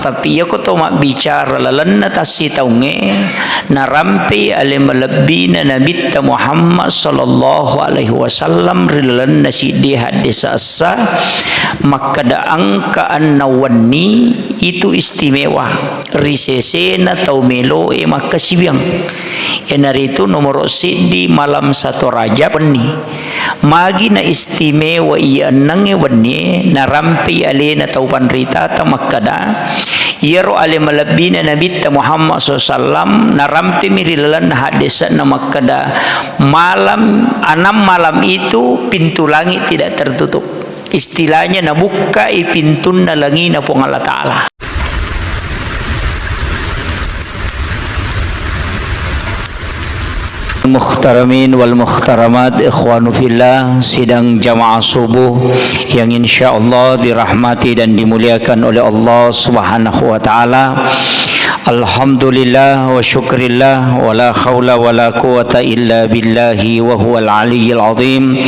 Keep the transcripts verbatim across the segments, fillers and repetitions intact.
Tapi iyako to mabbicara lalenna tassitaungnge, narampei ale malebbina Nabitta Muhammad sallallahu alaihi wasallam ri lalenna siddi haddesa essa, makkeda engka enneng wenni itu istimewa ri sesena tau meloe makkasiwiang. Iyanaritu nomoro siddi malam satu Rajab wenni. Magi na istimewa iya ennengnge wennie, narampei alena tau panritata makkeda, iyaro ale malebbina Nabitta Muhammad sallallahu alaihi wasallam, narampemi ri lalenna haddese'na makkeda, malam, enam malam itu pintu langit tidak tertutup. Istilahnya, nabukkai pintunna langina Puang Allah Ta'ala. Muhtaramin wal muhtaramat, ikhwanu fillah, sidang jamaah subuh yang insyaallah dirahmati dan dimuliakan oleh Allah Subhanahu wa Ta'ala. Alhamdulillah wa syukrillah, wa la haula wa la quwata illa billahi wa huwal aliyyil azim.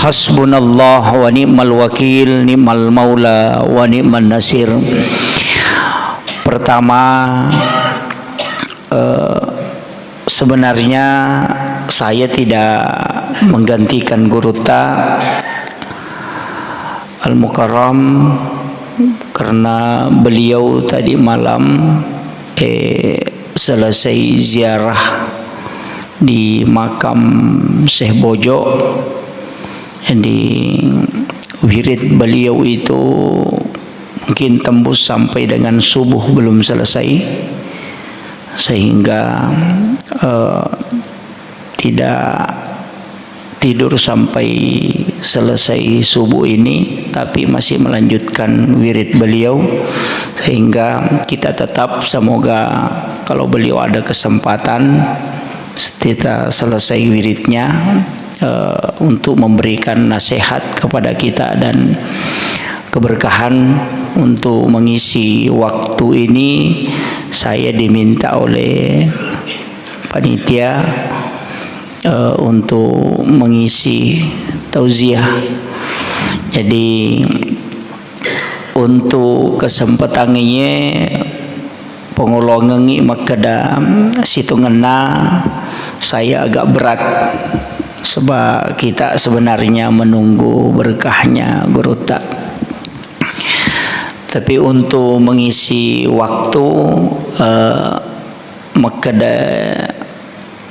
Hasbunallah wa ni'mal wakil, ni'mal maula wa ni'man nasir. Pertama, eh, sebenarnya saya tidak menggantikan Gurutta Al-Mukarram karena beliau tadi malam, eh, selesai ziarah di makam Syekh Bojo. Jadi, wirid beliau itu mungkin tembus sampai dengan subuh belum selesai, sehingga, eh, tidak tidur sampai selesai subuh ini, tapi masih melanjutkan wirid beliau, sehingga kita tetap, semoga kalau beliau ada kesempatan, kita selesai wiridnya, eh, untuk memberikan nasihat kepada kita dan keberkahan. Untuk mengisi waktu ini, saya diminta oleh panitia, eh, untuk mengisi tauziah. Jadi, untuk kesempatan ini, pangolongengngi makkeda sitongenna saya agak berat, sebab kita sebenarnya menunggu berkahnya Gurutta. Tapi untuk mengisi waktu, eh, makkeda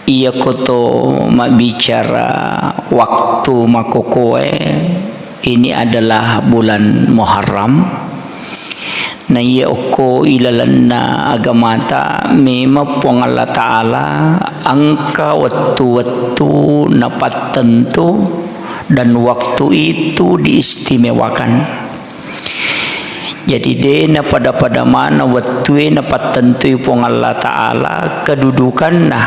iyako to mabbicara waktu makokoe, ini adalah bulan Muharram. Na iya okko ilalenna agamata, memang Puang Allah Ta'ala engka wettu-wettu napattentu dan waktu itu diistimewakan. Jadi, de napada-pada maneng wettue napattentui Puang Allah Ta'ala kedudukanna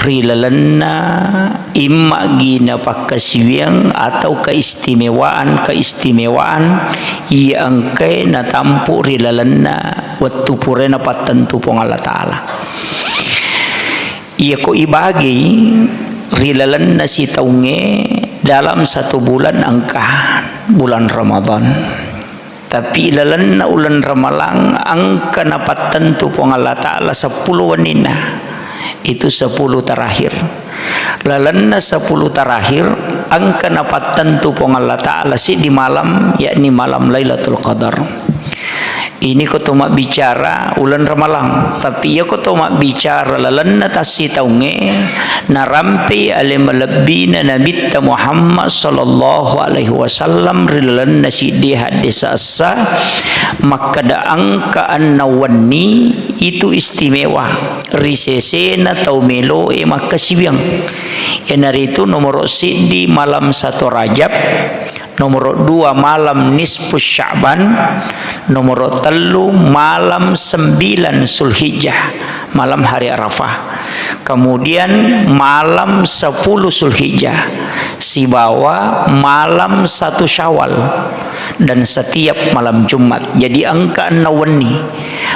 ri lalenna immagina pakkasiwiang atau keistimewaan-keistimewaan iya engkae natampu ri lalenna wettu purae napattentu Puang Allah Ta'ala. Iyako ibagei ri lalenna sitaungnge dalam satu bulan engka bulan Ramadan. Tapi lalenna uleng Ramalang engka napattentu Puang Allah Ta'ala seppulo wenninna. Itu sepuluh terakhir. Lalenna sepuluh terakhir engka napattentu Puang Allah Ta'ala siddi malam, yakni malam Lailatul Qadar. Ini ko to mabbicara uleng Ramalang, tapi iya ko to mabbicara lalenna tassitaungnge, narampei ale malebbina Nabitta Muhammad sallallahu alaihi wasallam ri lalenna siddi haddesa essa, makkeda engka enneng wenni itu istimewa ri sesena tau meloe makkasiwiang. Iyanaritu nomoro siddi malam satu Rajab, nomoro dua malam nisfu Sya'ban, nomoro tellu malam sembilan Zulhijjah, malam hari Arafah. Kemudian malam sepuluh Zulhijjah, sibawa malam satu Syawal, dan setiap malam Jumat. Jadi engka enneng wenni.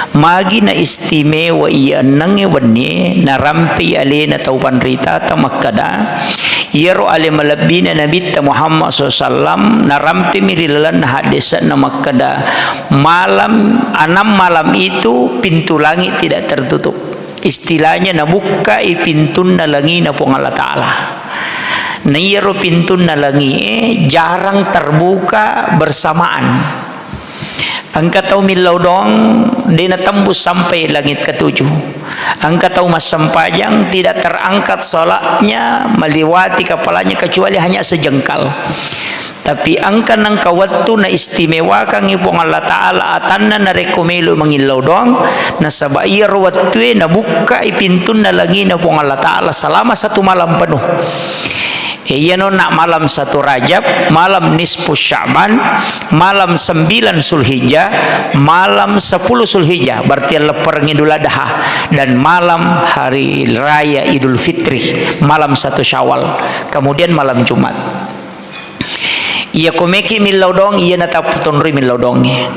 Magi na istimewa iya ennengnge wennie, narampei alena tau panritata makkeda, Iyaro ale malebbina Nabitta Muhammad sallallahu alaihi wasallam, narampemi ri lalenna haddese'na makkeda, malam, enam malam itu pintu langit tidak tertutup. Istilahnya, nabukkai pintunna langina Puang Allah Ta'ala. Na iyaro pintunna langie jarang terbuka bersamaan. Engka tau millau doang, de natembus sampai langit ketujuh. Engka tau massempajang, tidak terangkat salatnya, melewati kepalanya kecuali hanya sejengkal. Tapi engka nengka wettu naistimewakangngi Puang Allah Ta'ala atanna narekko melo mangillau doang, nasaba iyaro wettue nabukkai pintunna langina Puang Allah Ta'ala selama satu malam penuh. E, iyano na malam satu Rajab, malam nisfu Sya'ban, malam sembilan Zulhijjah, malam sepuluh Zulhijjah, berarti lepperengngi Idul Adha, dan malam hari raya Idul Fitri, malam satu Syawal, kemudian malam Jumat. Iyako meki millau doang, iyana tappu tonroi millau doangnge.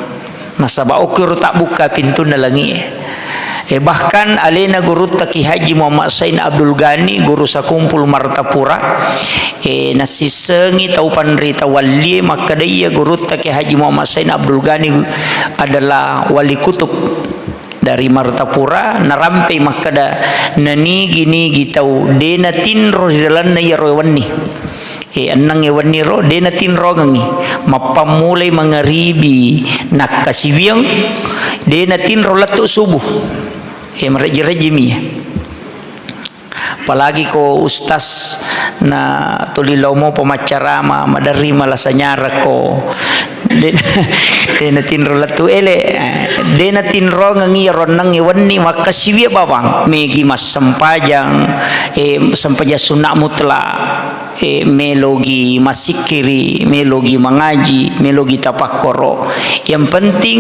Nasaba okko ro tabbukka pintunna langie. E, bahkan alena Gurutta Ki Haji Muhammad Sain Abdul Ghani, Guru Sakumpul Martapura, e, nasissengi tau panrita wallie makkeda iya Gurutta Ki Haji Muhammad Sain Abdul Ghani adalah wali kutub dari Martapura, narampei makkeda, nanigi-nigi tau de natinro ri lalenna iyaro wenni. E, ennengnge wenni ro, de natinrongengngi. Mappammulai mangaribi nakkasiwiang, de natinro lettu subuh. E, marejji-rejjimi. Apalagi ko ustaz na tuli lao mopa maccarama, maderri malasa nyara ko. De, de natinro lettu ele. E, de natinrongeng iyaro ennengnge wenni makkasiwia bawang. Megi massempajang, e, sempajang sunna mutlak. E, melogi massikkiri, melogi mangaji, melogi tapakkoro. Yang penting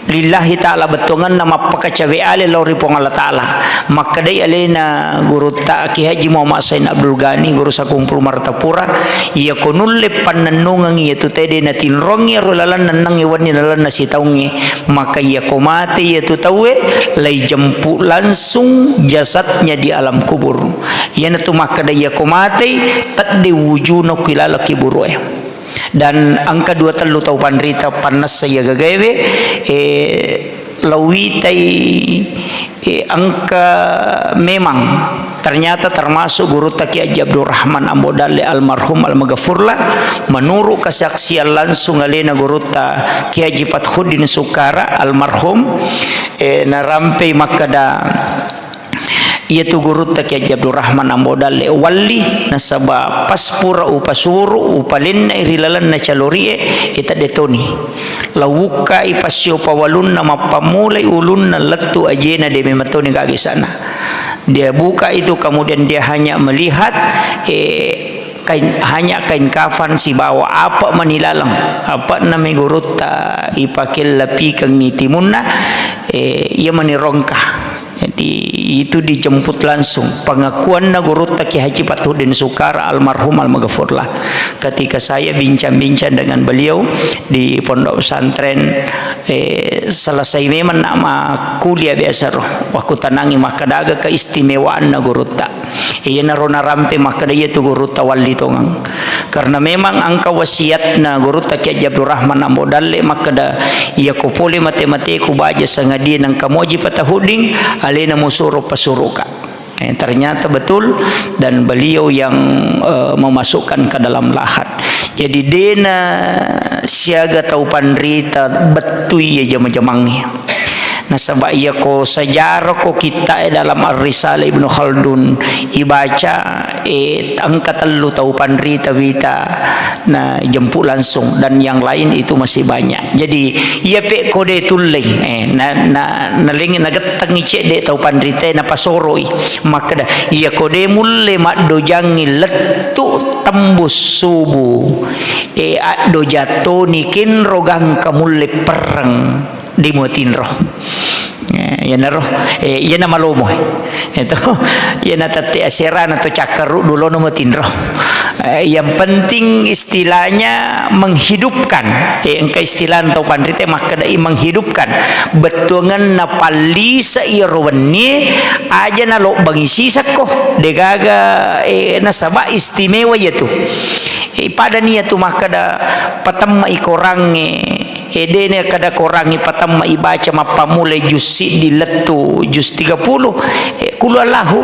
lillahi ta'ala bettuangenna mappakacawe ale lao ri Puang Allah Ta'ala. Makkedai alena Gurutta Ki Haji Muhammad Sain Abdul Ghani, Guru Sakumpul Martapura, iyako nulle pannennungengngi iyatu tau de natinrongi ro lalenna ennengnge wenni lalenna sitaungnge, maka iyako mate iyatu tauwe, laijempu langsung jasadnya di alam kubur. Iyanatu makkeda iyako matei, tedde wujuna ki laleng kiburu'e. Dan engka dua tellu tau panrita pannessa iya gagaewe, e, lauwitai, e, engka memang ternyata termasuk Gurutta Ki Haji Abdurrahman Ambo Dalle almarhum almaghfurlah, menurut kesaksian langsung alena Gurutta Ki Haji Fathuddin Sukara almarhum, e, narampei makkeda, iyatu Gurutta Ki Haji Abdurrahman Ambo Dalle walli, nasaba pas pura upasuru, upalennai ri lalenna calorie, e, tedde toni. Lauwukkai passio pawalunna mappammulai ulunna lettu ajena de memang toni gaga isana. Dia buka itu, kemudian dia hanya melihat, e, kain, hanya kain kafan sibawa apa mani laleng. Apa nami Gurutta ipake lapikengngi timunna, e, iya mani rongka. Jadi, itu dijemput langsung. Pengakuanna Gurutta Ki Haji Fathuddin Sukara almarhum almaghfurlah. Ketika saya bincang-bincang dengan beliau di pondok pesantren, eh, selesai memang nak ma kuliah biasa ro. Waktu tanangi makkeda aga keistimewaanna Gurutta. Iyanaro narampe makkeda iyatu Gurutta walli tongeng. Karena memang engka wasiatna Gurutta Ki Haji Abdurrahman Ambo Dalle makkeda, iyako pole mate-mateku baja sangadie nengka moji Fathuddin, alena musuro pasuruka. Eh, ternyata betul, dan beliau yang, eh, memasukkan ke dalam lahat. Jadi dena siaga tau panrita bettui iya jama-jamangnge. Nasaba iyako sejarah ko kitta'e dalam Ar-Risalah Ibnu Khaldun ibaca, eh, engka tellu tau panrita wita na jemput langsung, dan yang lain itu masih banyak. Jadi, iya pe ko de tullei, eh, na, na, nalengi nagettengi cedde tau panritae napasoroi. Makkeda, iyako de mulle maddojangi lettu tembus subuh, eh, addoja toni kenro gangka mulle perreng. Dimuatinro. Eh, iyanaro, eh, iyana malomo. Itu, iya natette aserana to cakkaruddu lono matinro. Eh, yang penting istilahnya menghidupkan. Eh, engka istilah tau panrita makkedai menghidupkan. Bettuangenna pallisa iyaro wennie, aja nalobbangi sisekko. Degaga, eh, nasaba istimewa iyatu. Eh, pada nia tu makkeda patemmai korangnge. Eh, dene kada korangngi patamma ibaca mappammulai jus siddi lettu jus tiga puluh, eh, kulu Allahu.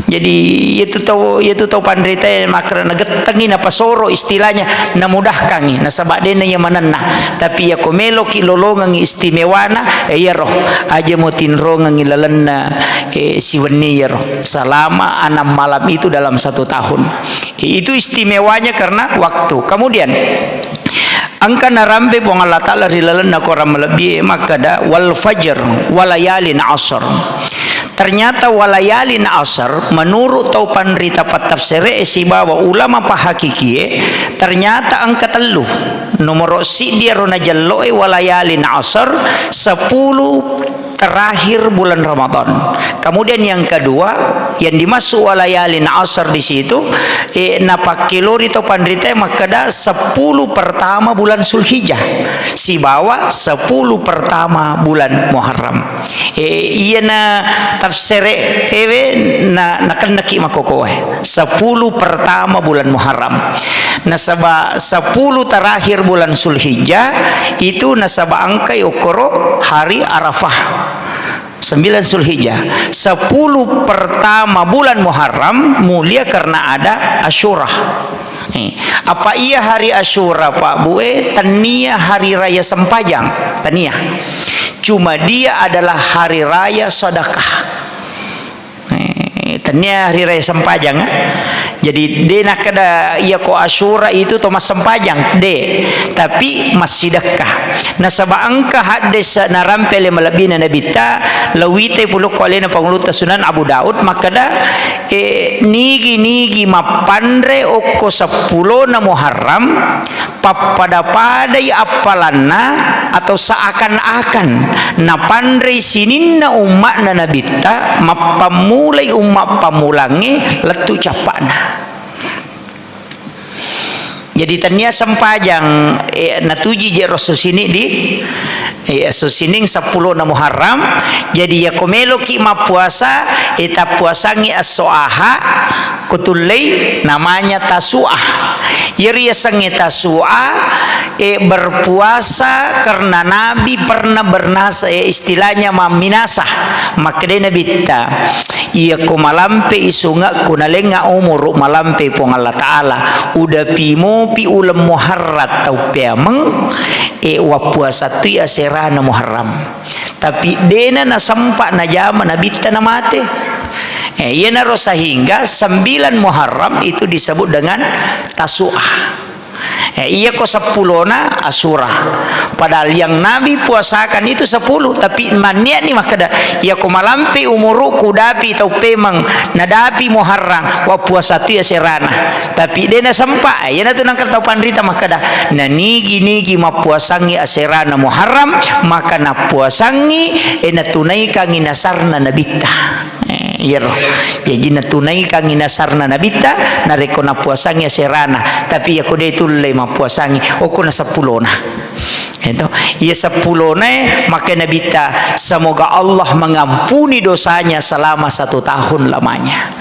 Jadi, iyatu tau, iyatu tau panritae makkeda nagettengi napasoro istilahnya, namudahkangi, nasaba dena iya manenna. Tapi iyako meloki lolongengi istimewana, eh, iyaro aja mo tinrongengi lalenna, eh, siwenni iyaro. Selama enam malam itu dalam satu tahun. Eh, itu istimewanya karena waktu. Kemudian, Engka narampe Puang Allah Ta'ala ri lalenna Quran malebbie makkeda, "Wal fajr, walayalin asr." Ternyata walayalin asr, menurut tau panrita fattafsere sibawa ulama pahakikie, ternyata engka tellu. Nomoro siddi ero najelloe walayalin asr, sepuluh terakhir bulan Ramadan. Kemudian yang kedua, yang dimaksud walayalin asr di situ, eh, napakkelori to panrita makkeda sepuluh pertama bulan Zulhijjah sibawa sepuluh pertama bulan Muharram. Eh, iyana tafsere ewe na, nakennaki makokoe. Sepuluh pertama bulan Muharram. Nasaba sepuluh terakhir bulan Zulhijjah itu nasaba engkai okkoro hari Arafah. Sembilan Zulhijjah. Sepuluh pertama bulan Muharram mulia karena ada Asyura. Eh, apa iya hari Asyura, Pak Bu, eh, tania hari raya sempajang? Tania. Cuma dia adalah hari raya sedekah. Eh, tania hari raya sempajang, eh. Jadi, de nakkeda iyako Asyura itu to massempajang, de, tapi massidekka. Nasaba engka haddese narampe le malebbina Nabitta, lawite pulukko alena pangulutta Sunan Abu Daud, makkeda, eh, nigi-nigi mappanre okko seppulona Muharram, pappada-padai appalanna atau seakan-akan napanrei sininna umma'na Nabitta, mappammulai umma pammulangnge lettu cappa'na. Jadi, tania sempajang, eh, natuji je ro susini di, eh, susining seppulona Muharram. Jadi, yako meloki mappuasa, eh, tappuasangi esso Aha, kutullei namanya Tasu'ah. Iyari yasengnge Tasu'ah, eh, berpuasa karena Nabi pernah bernasa, eh, istilahnya mamminasa. Makkedai Nabitta, Iyako malampe i sungekku, nalengnga umuru malampe Puang Allah Ta'ala, udapi mopi uleng Muharram tau peameng, e, wappuasa tui aserana Muharram. Tapi dena nasempa najama Nabitta namate. E, iyanaro sehingga sembilan Muharram itu disebut dengan Tasu'ah. Eh, iyako seppulona Asyura. Padahal yang Nabi puasakan itu sepuluh, tapi mannia'ni makkeda, "Iyako malampe umuruku, dapi tau pemeng, nadapi Muharram, wappuasa tu aserana." Tapi de nasempa, eh, iyanatu nangka tau panrita makkeda, "Nanigi-nigi mappuasangi aserana Muharram, maka nappuasangi, eh, natunaikangi nasarna Nabitta." Eh, iyaro. Jaji natunaikangi nasarna Nabitta, narekko napuasangi aserana. Tapi iyako de tulle mappuasangi, okko na seppulona. Eto, iya seppulonae, maka Nabitta, "Semoga Allah mengampuni dosanya selama satu tahun lamanya."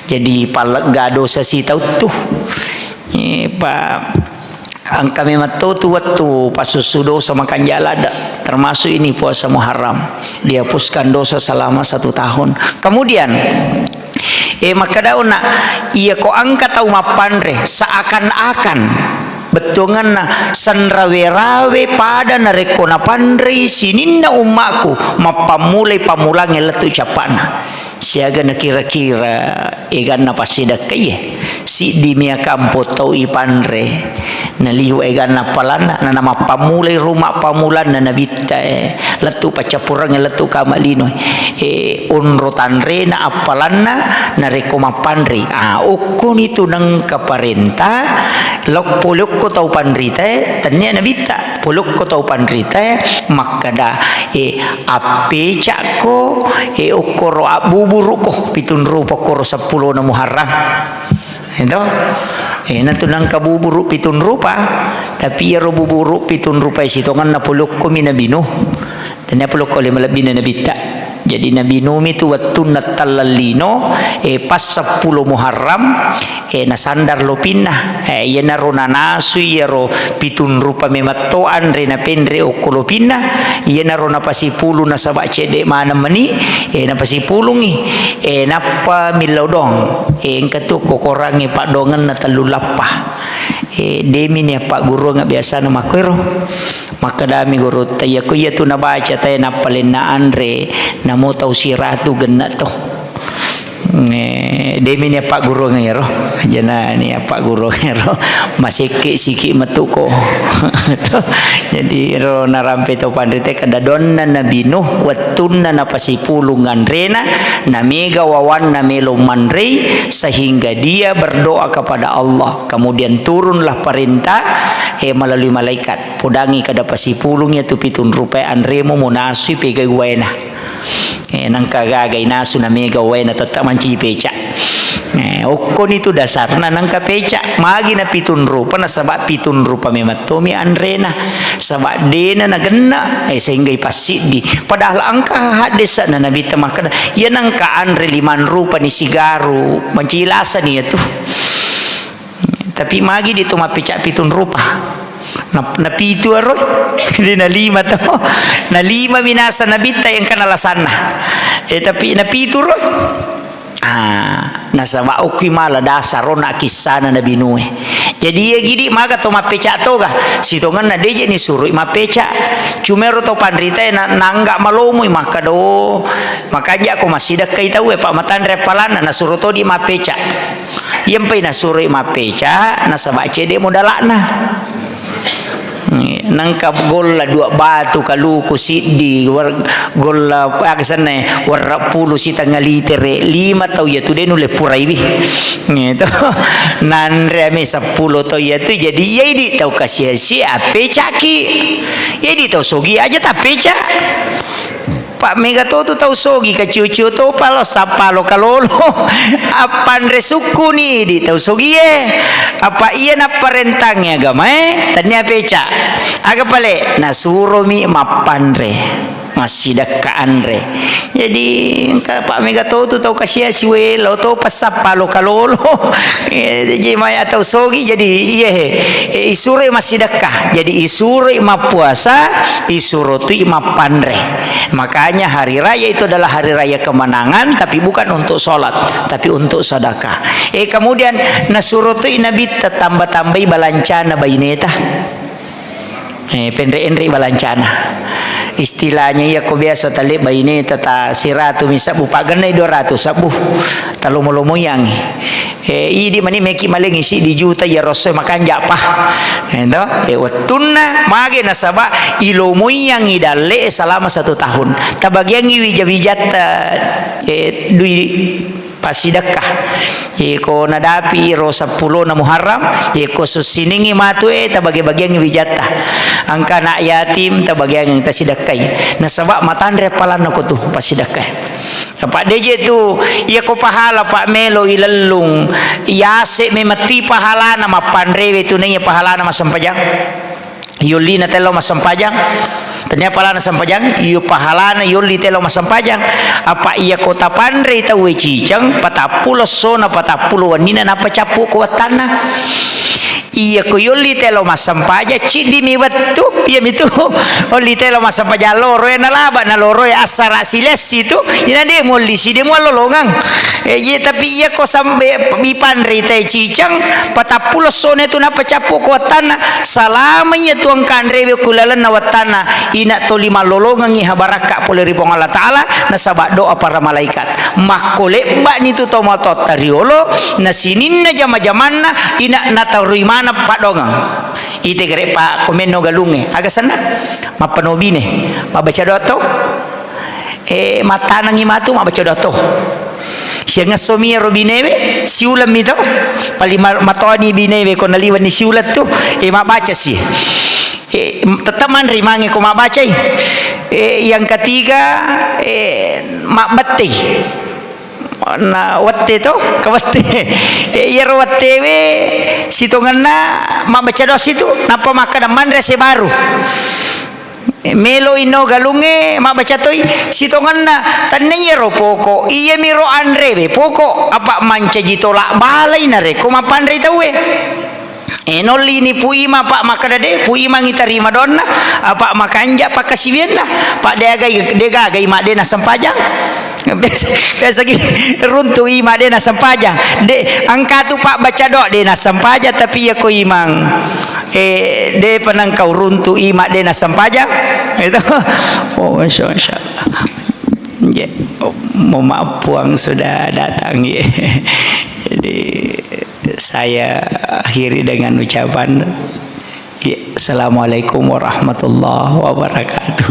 Jadi, pallegga dosa sitauttu. Eh, pa-, engka memang to tu wettu passussu dosa makanja ladde, termasuk ini puasa Muharram. Dihapuskan dosa selama satu tahun. Kemudian, eh, makkeda onna, iyako engka tau mappanre, seakan-akan bettuangenna senrawe-rawe pada narekko napanrei sininna ummaku, mappammulai pammulangnge lettu cappa'na. Siaga nakira-kira eganna passidekkaie, siddi mia kampo tau ipanre, Naliwa eganna appalanna, na, namappammulai ro mappammulanna nabitta, eh, lettu paccappurengnge, lettu kama lino, eh, onro tanrena appalanna, narekko mappanrei. Ah, okkoni tu nengka parenta, lo-, pole okko tau panritae, tennia nabitta, pole okko tau panritae, makkada, eh, appecakko, eh, okkoro abbuburuko, pitung rupa okkoro seppulona Muharram. Ento? Eh, natu nengka buburu pitung rupa, tapi iyaro buburu pitung rupa sitongenna polokkomi Nabi Nuh. Tennia polokko le malebbina nabitta. Jadi Nabi Nuh mi tu wettunna tallallino, eh, pas seppulo Muharram, eh, nasandar lopinna. Eh, iyanaro nanasui iyaro pitung rupa memetto anre napenre okko lopinna, iyanaro napasipulung nasaba cedde maneng meni, eh, napasipulungi, eh, nappa millau doang. Eh, engka tu kokorangnge paddoangenna tellu lappa. Eh, demi ni appagguruang biasana makkuero. Makkedami gurutta, iyako iyatu nabaca tae nappa lenna anre, namo tau siratu genna to. Eh, demi ni appagguruang ero. Jana ni appagguruang ero. Masekke siki metuko. Jadi ro narampe to panrite kada donna Nabi Nuh, wettunna napasipulung anrena, namega wawanna melo manrei, sehingga dia berdoa kepada Allah. Kemudian turunlah perintah, eh, melalui malaikat. Podangi kada pasipulung iyatu pitung rupae anremu munasui pegai waena. Eh, nengka gaga inasu namega waena tette mancaji peca. Eh, okkoni tu dasarna nengka peca. Magi na pitung rupa, nasaba pitung rupa memettomi anrena. Saba dena nagenna, eh, sehingga ipassiddi. Padahal engka haddesana Nabitta makkeda, iya nengka anre limang rupa ni sigaru, mancaji lasani iyatu. Tapi magi di to mappeca pitung rupa. Na, napitu aro, di nalima to. Nalima minasa nabitta yang kena lasanna. Eh, tapi napitu ro. Ah, nasaba okki mala dasar ro na kissana Nabi Nuh. Jadi iya gidi maga to mappeca toga. Sitongenna deje ni surui mappeca. Cuma ro to panrita na, nangga malomoi makkado. Makanja ko massidekkai tau e, pa matanre palanna nasuro to di mappeca. Iyampai nasuroi mappeca, nasaba cedde modala'na. Nangka golla dua batu kaluku siddi, war-, golla aga senna, warra pulu sitengnga litere, lima tau iyatu de nulle puraiwi. Gitu. Nanre ame seppulo tau iyatu, jadi iya idi tau kasiasi, appecaki. Iya idi tau sogi aja tappeca. Pa mega to tu tau sogi, kacio-cio topa lo, sappa lo kalolo. Appanre sukkuni idi tau sogie. Apa iya napparentangngi agamae, tennia peca. Aga pale, nasuromi mappanre, massidekka anre. Jadi, engka pa mega to tu tau kasiasi we, lo to passappa lo kalolo. Eh, jadi mai atau sogi, jadi iya he. Eh, isuroi massidekka. Jadi isuroi mappuasa, isuro tui mappanre. Makanya hari raya itu adalah hari raya kemenangan, tapi bukan untuk sholat, tapi untuk sedekah. Eh, kemudian nasuro tui Nabitta tamba-tambai balancana baineta. Eh, penre-enre balancana. Istilahnya iya ko biasa tale baineta ta siratu mi sabbu, pagennai dua ratu sabbu. Talomo-lomoiangi. Eh, idi mani meki malengi siddi juta iya rosso makanja pa. Ento, eh, wettunna mage nasaba ilomoiangi dalle selama satu tahun. Tabagiangi wija-wijatta, eh, dui passidekka. Eh, ko nadapi ro seppulona Muharram, eh, ko sussiningi matu, eh, tabagi-bagiangi wijatta. Engka anak yatim tabagiangi tasidekkai. Nasaba matanre palanna ko tu passidekkai. Apa deje tu, iya ko pahala pa melo ilellung, yase memetti pahalana mappanrewe tu naiya pahalana massempajang. Yollina tello massempajang. Tania pahalana sempajang, iyo pahalana yolli tello massempajang. Apa iya ko tapanrei tauwe ciceng, patappulo essona, patappulo wennina nappa cappu ko wattanna. Iya ko yolli telo massempajang, ciddimi wettu, iyamitu olli telo massempajang loro, e, nalaba naloro, e, assara silessi tu, ina de muolli si, de muallolongeng. E, iye, tapi iya ko sambe ipanrei tae ciceng, patappulo essona tu nappa cappu ko wattanna, salama iya tu engka anrewe ku lalenna wattanna, ina toli mallolongengi ha barakka pole ri Puang Allah Taala, nasaba doa para malaikat. Makko lebba'ni tu tomatoatta riolo, na sininna jama-jamanna, ina natarui maneng padongeng. Ite gare pa komenno galungnge, aga senna? Mappano bine, mabbaca doa to. Eh, mattanengi matu mabbaca doa to. Siangessomi ero binewe, siulemmi to. Pali ma-, matoni binewe ko naliwenni siuleng tu, eh, mabbaca si. Eh, m-, tetap manre mange ko mabbacai. Eh, yang ketiga, eh, mabbettei. Na wette to, ka wette. Eh, iyaro wettewe sitongenna mabbaca doa situ, nappa makkeda manre ase baru. Melo inno galungnge mabbaca toi sitongenna, tenne iyaro poko, iyamiro anrewe poko, apa mancaji tolak balai narekko mappanrei tauwe. Eh, nollini Pu Ima, Pak, makkeda de, Pu Ima ngitarima donna, apa makanja pakkasiwianna, Pak, de agai, de gagai, Mak, de nassempajang. Biasa, biasa ki runtu Ima de nassempajang. De, engka tu, Pak, baca doa de nassempajang, tapi iya ko Imang, eh, de penangkau runtu Ima de nassempajang. Itu. Oh, masya, masya Allah. Ya, mohon maaf, Puang sudah datang, ya. Jadi, saya akhiri dengan ucapan, ya, Assalamualaikum warahmatullahi wabarakatuh.